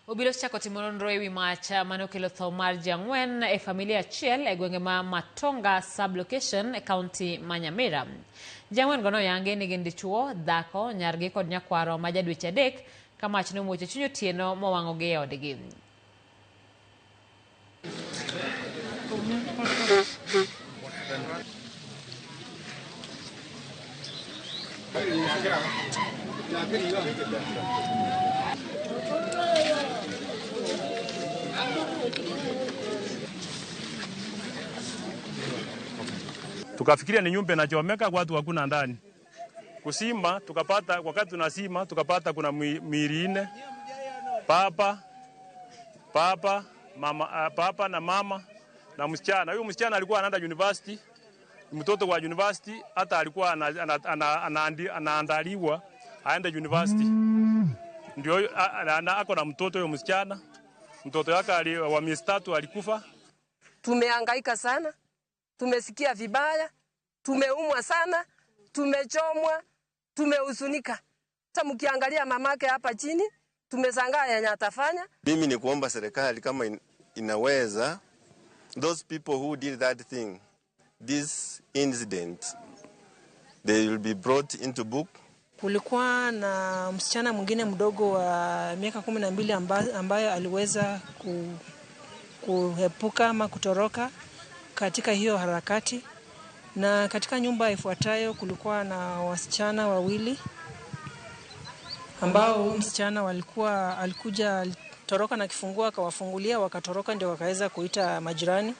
Obila osechako timo nonro ewi mach mane okelo tho mar ji ang'wen e familia achiel e gwenge ma Matonga sub-location e kaunti ma Nyamira. Ji ang'wen go noyangi ni gin dichuo, dhako, nyargi kod nyakwaro ma ja dweche 3 ka mach nomuoch e chuny otieno mowang'ogi e odgi. Tukafikiria ni nyumba inachomeka, watu hakuna ndani. Kusima tukapata, wakati tunasima tukapata kuna miili 4, papa, mama, papa na mama na msichana. Huyo msichana alikuwa anaenda university, mtoto wa university, hata alikuwa anaandaliwa aende university. Ndio ako na mtoto huyo msichana. Mtoto yake wa miezi 3 alikufa. Tumehangaika sana, tumesikia vibaya, tumeumwa sana, tumechomwa, tumehuzunika. Hata mkiangalia mamake hapa chini, tumeshangaa yenye atafanya. Mimi ni kuomba serikali kama inaweza, those people who did that thing, this incident, they will be brought into book. Kulikuwa na msichana mwingine mdogo wa miaka 12 ambaye aliweza kuepuka ama kutoroka katika hiyo harakati. Na katika nyumba ifuatayo kulikuwa na wasichana wawili ambao msichana alikuja alitoroka na kifungua akawafungulia, wakatoroka ndio wakaweza kuita majirani.